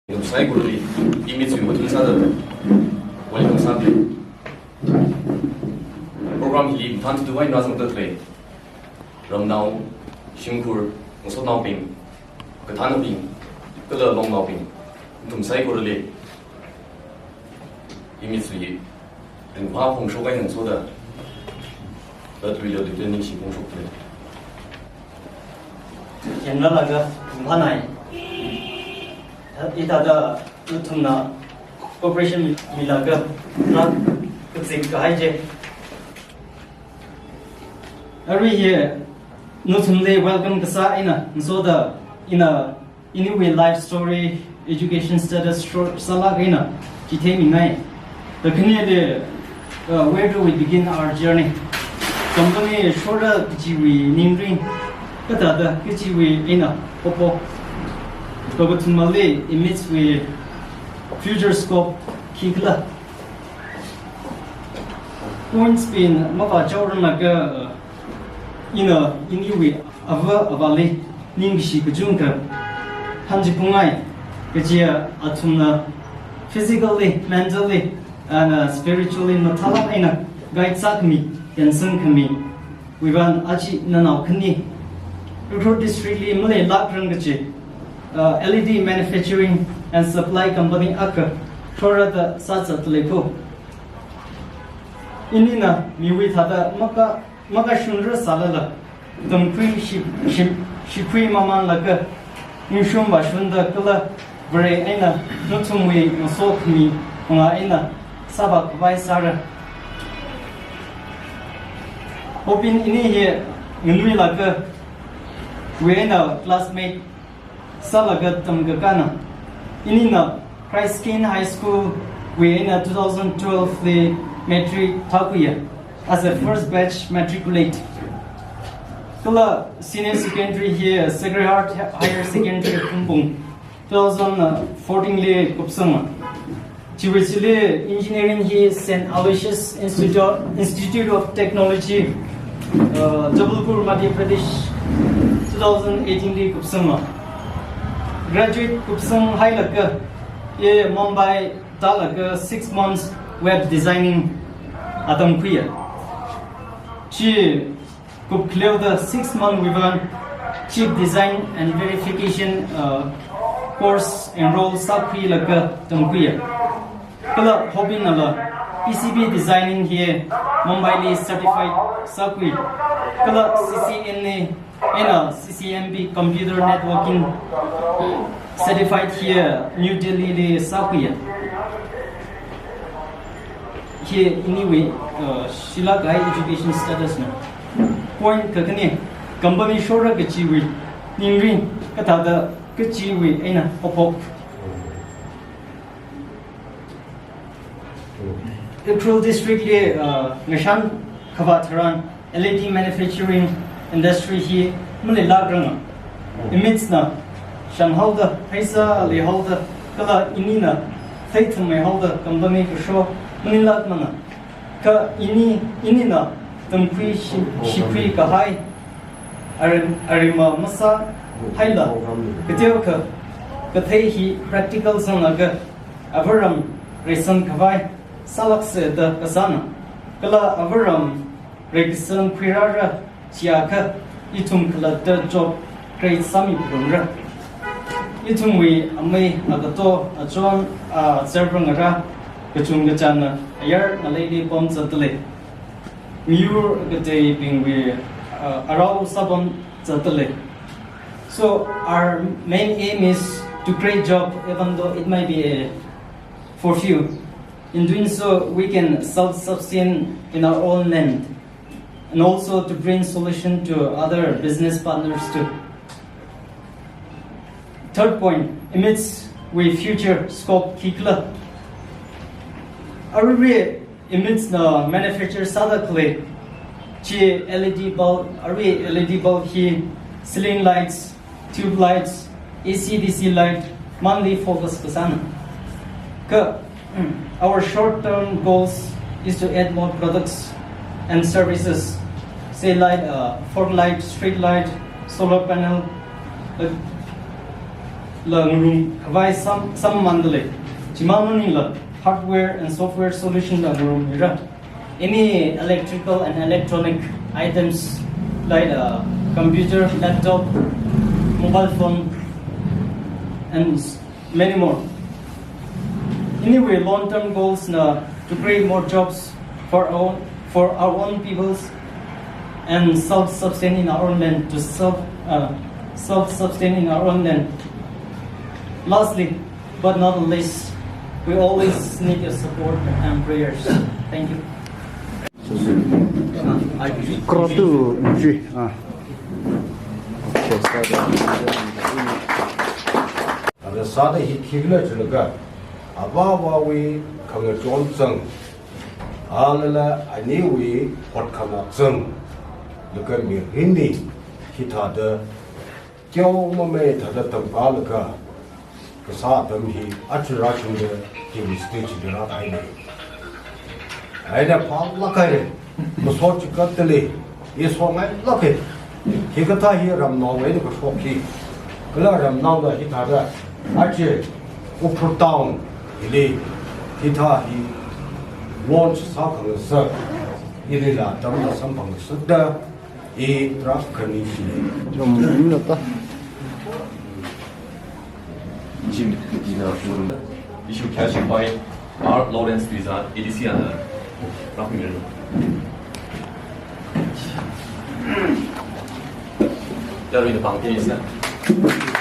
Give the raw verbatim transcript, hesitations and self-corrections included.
Nathum saikorali, image wui mathun sāda, welcome sāda. Program hili mathān thuiwui eina zangda khalei ramnao, shimkhur, ngasotnaobing, kathānnaobing, kala longnaobing, nathum saikorali, image wui ringphā phongshok eina ngasoda, latluilaga ningshi phongshokda. Yanglaga, ringphānai. Hithāda nathumna cooperation milaga, na kazing kahai chi. Arui hi nathumli welcome kasā eina ngasoda ina iniwui life story, education status short sālāk eina chitheimingai. Kakhaneli, uh, where do we begin our journey? Company shokra kajiwui ningrin, kathāda kajiwui eina popo. Kakathumali image wui future scope khikhala. Points bing mavāchaoranglaga, uh, ina iniwui ava avāli ningshi kachungkha hāngchiphungai, kajiya athumna physically, mentally, and, uh, spiritually mathālāk eina guide sākhami, yangsangkhami, wuivang aja nanao khani Ukhrul District li maleilākrang kaji, uh, L E D manufacturing and supply company akha shokra da sāzatda leiko. Inina miwui thāda maka, makashunra sālala, tamkhui shi, shi, shikhui mamānlaga, ningshung vāshungda kala Vare eina nathumwui ngasokhami manga eina sāvākhavai sāra. Hoping ini hi nganuilākawui eina classmate sālaga tamkakāna. Inina Christ King High School wui eina two thousand twelve li matric thākhuiya as a first batch matriculate. Kala senior secondary hi Sacred Heart Higher Secondary Khumphung two thousand fourteen li kupsanga. Chiwui chili engineering hi Saint Aloysius Institute, Institute of Technology, uh, Jabalpur, Madhya Pradesh, two thousand eighteen li kupsanga. Graduate kupsanghailaga, ye Mumbai tālaga six months web designing atam khuiya. Chi kupkhaleoda six month wuivang chip design and verification, uh, course enroll sākhuilaga tamkhuiya. Kala hoping nala P C B designing hi Mumbai li certified sākhui. Kala C C N A eina C C N P computer networking certified hi New Delhi li sākhuiya. Hi iniwui, uh, shilāk kahai education status na. Point kakhane, company shokra kajiwui ningrin, kathāda kajiwui eina popo. Ukhrul District li, uh, ngashan khavā tharan L E D manufacturing industry hi maleilākranga. Image na shānhaoda, pheisā leihaoda, kala inina theithumhaihaoda company kasho maningla mana. Kha ini, inina tamkhui shi, shikhui kahai, arim, arima masāhaila, kateokha kathei hi practical sanglaga avaram reisangkhavai sālākse da kasāna. Kala avaram reikasang khuirāra chiakha ithum khalatta job create sāmiphalungra. Ithumwui amei agato achon, ah, server ngarā kachungkachāngna ayar ngaleili pamzatda lei. Miyur kateibingwui, ah, arao sāpamzatda lei. So our main aim is to create job, even though it might be a for few. In doing so, we can self-sustain in our own land, and also to bring solution to other business partners too. Third point, image wui future scope khikhala. Arui image na manufacture sāda khalei chi L E D bulb, arui L E D bulb hi ceiling lights, tube lights, A C D C light, mainly focus kasāna. Kha, mm, our short-term goals is to add more products and services, say like, uh, fog light, street light, solar panel, uh, la ngarum khavai sam, sammandalei. Chimang maningla hardware and software solution la ngarumira. Any electrical and electronic items like, uh, computer, laptop, mobile phone, and s-, many more. Anyway, long-term goals na to create more jobs for our, for our own peoples and self-sustain in our own land, to self, uh, self-sustain in our own land. Lastly, but not least, we always need your support and prayers. Thank you. Kratu ji, ah. Thāda sāda hi khikhala jilaga, avā avāwui khangachon zang, alala aniwui hotkhanā zang, laga mirinli hithāda teomamei thāda tamkālaga kasā atam hi aja rāshungda hiwui stage li rākahaina. Eina phālāk haira, masot chikatdalei, isongailāka. Hikathā hi ramnao eina kashok hi. Kala ramnaona hithāda aja Ukhrul town hili hithā hi launch sākhangasak, ilila atamla samphangngasakda, I tarākha ningshina. Chum, ning lo ta. Jim, ina, issue cash by R Lawrence Tuizan, A D C ana, Rakhmir. Yaruina pāng te isa.